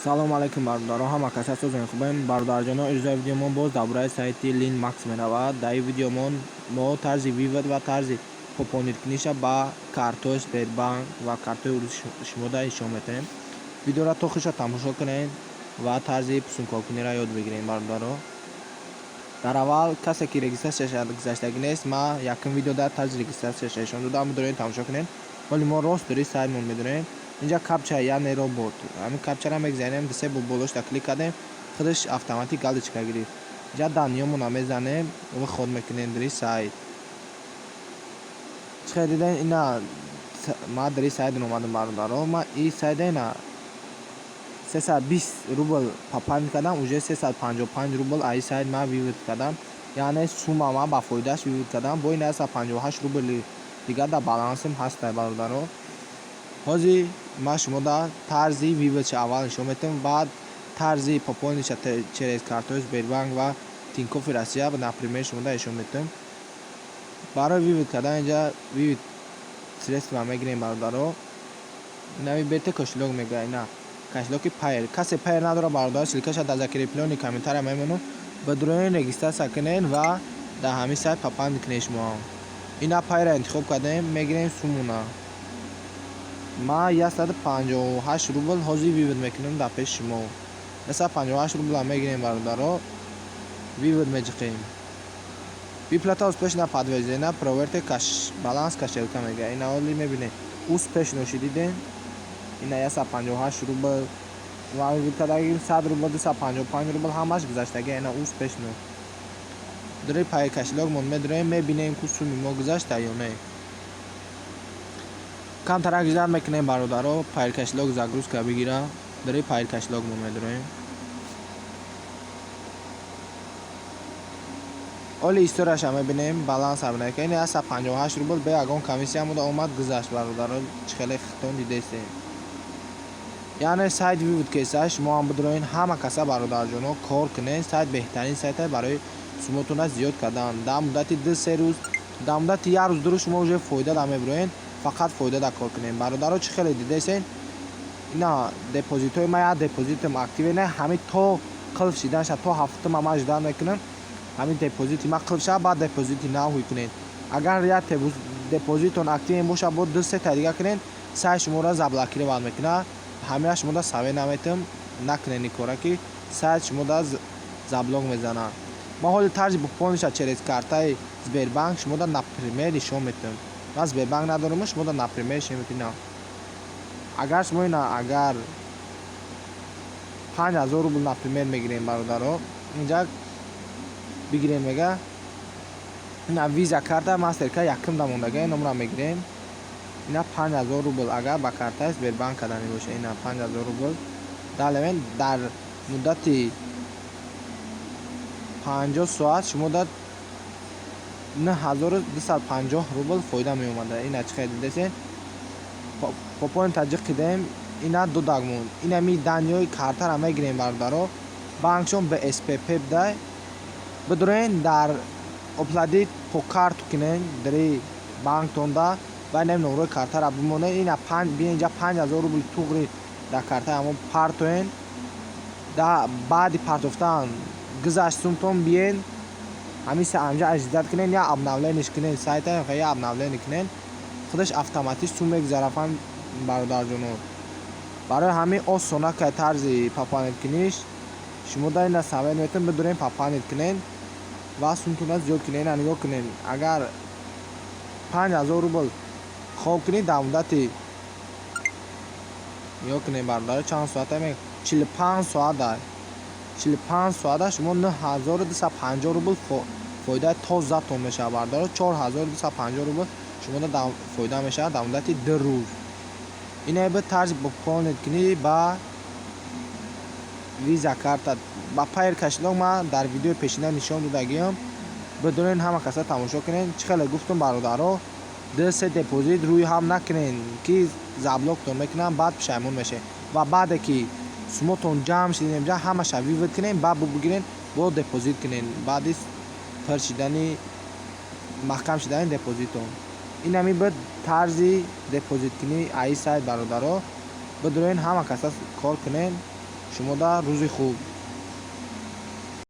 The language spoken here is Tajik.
Салом алейкум, бародарон, ҳама кас ҳастозон хубем. Бародарҷоно, иҷрои видеомон боз дар бораи сайти Linmax меравад. Дар ин видеомон мо тарзи вывод ва тарзи пополнить куниша ба картҳои Сбербанк ва картҳои уруси шумода нишон метаҳем. Видеоро то охирша тамошо кунед ва тарзи пусункоркуниро ёд бигиред, бародаро. Дар аввал, касе ки регистрация ша гузаштагӣ нест, ман якум видео дар тарзи регистрация ша нишон додам, бидоред, тамошо кунед. Ҳоли мо рост дури сайтмон медорем. Инҷа капча, яъне робот, ҳамин капча ра мегзанем, се бор болошта клик кардем, худаш автоматик галочка гирифт. Инҷа данные ёмона мезанем, вход мекунем дури сайт. Чӣ хел дидем, ина ман дури сайт омадам, бародаро. Ман и сайта ина 320 рубл пополнить кардам, уже 355 рубл аз ин сайт ман вывод кардам, яъне сумма ман ба фоидааш вывод кардам. Бо ин 158 рубли дигар дар балансам ҳаста, бародаро. Ҳозир ман шумода тарзи вывод ша аввал нишон метавам, баъд тарзи пополнить ша через картҳои Сбербанк ва Тинькоффи Россия например шумода нишон метавам. Барои вывод кардан инҷа вывод средства мегирем, бародаро. Ина выберите кошелёк мега, ина кошелёк и Payeer. Касе Payeer надорад, бародаро, ссылка ша дар закреплённый комментария мемонам, бидуроен, регистрация кунед ва дар ҳамин сайт пополнить кунед. Шумо ина Payeer ра интихоб кардем, мегирем суммуна. Ман 158 рубл ҳозир вывод мекунам дар пеши шумо. 158 рубла мегирем, бародаро, вывод меҷиқем. Выплата успешно подтверждена, проверьте баланс кошелька мега. Ина ҳоли мебинед, успешно ши, дидем, ина 158 рубл ва вывод кардагим, 100 рубл, 255 рубл, ҳамаш гузаштага, ина успешно. Дури Payeer кошелёк мон медуроем, мебинем, ку сумми мо гузашта ё не. Камтарак ждать мекунем, бародаро, Payeer кошелёк загрузка бигира. Дари Payeer кошелёк мо медроем. Оли история ша мебинем, баланс мебинем, ки ин 158 рубл бе ягон комиссия буда омад, гузашт, бародаро. Чӣ хеле хитон дидестем, яъне сайт вывод кеса. Шумо ҳам бидроен, ҳама каса, бародарҷоно, кор кунед. Сайт беҳтарин сайте барои сумотона зиёд кардан. Дар муддати 2-3 рӯз, дар муддати як рӯз, 2 рӯз шумо уже фоида да мебироед. Фақат фоида да кор кунед, бародаро. Чӣ хеле дидесен, ина депозитҳои ман, як депозитам актив е, не, ҳамин то қилф шиданша, то ҳафтума ман ждать мекунам, ҳамин депозити ман қилф шавад, баъд депозити нав ҳуй кунед. Агар як депозитон актив бошад, бо ду сета дига кунед, сайт шуморо заблокировать мекунад. Ҳамеа шумода совет наметам, накунед ин кора, ки сайт шумода заблок мезанад. Ман ҳоли тарзи пополнить ша через картаи Сбербанк шумода например нишон метавам. Ман Сбербанк надорам, шумода например нишон метавам. Агар шумо ина, агар 5000 рубл например мегирем, бародаро, инҷа бигирем, мега, ина Виза карта, Мастеркард якум да мондага, иномро мегирем. Ина 5000 рубл, агар ба картаи Сбербанк кардани боша, ина 5000 рубл далемен, дар муддати 50 соат шумо да 9250 рубл фоида меомада. Ина чӣ хел дидесен, пополнить таҷиқ кидем, ина дудак монд. Инами данные ҳои картара мегирем, бародаро. Банкшон БСПП бидай, бидурен, дар оплатить по карту кунен дари банктонда ва инами номерои картара бимонед. Ина инҷа 5000 рубл туғри дар картаи ҳамон партоен. Баъди партофтан гузашт сумтон, биен, ҳамин ҳамҷа аждад кунен, я обновление ш кунен сайта, я обновление кунен, худаш автоматик сум мегузарафан, бародарҷоно. Барои ҳамин осона ка тарзи пополнить куниш. Шумо дар ина совет метавонед, бидурен, пополнить кунед ва сумтона зиёд кунед. Ина нигоҳ кунед, агар 5000 рубл хоб кунед дар муддати, нигоҳ кунед, бародаро, чанд соата? 45 соата. 45 соата шумо 9250 рубл фоидаи тозатон мешавад, бародаро. 4250 рубл шумо фоида мешавад дар муддати 2 рӯз. Ина б тарзи пополнить кунӣ ба Виза карта, ба Payeer кошелёк ман дар видеои пешина нишон додагиам. Бидонед, ҳама каса тамошо кунед. Чӣ хеле гуфтум, бародаро, ду се депозит рӯи ҳам накунед, ки заблок тон мекунанд, баъд пушаймон мешавед. Ва баъде ки сумотон ҷамъ шидем, ҷа ҳамаша вывод кунед, баъд бигиред, бо депозит кунед, баъди пур шидани, маҳкам шидани депозитон. Инами буд тарзи депозиткунӣ аи сайт, бародаро. Бидурен, ҳама каса кор кунед. Шумода рӯзи хуб.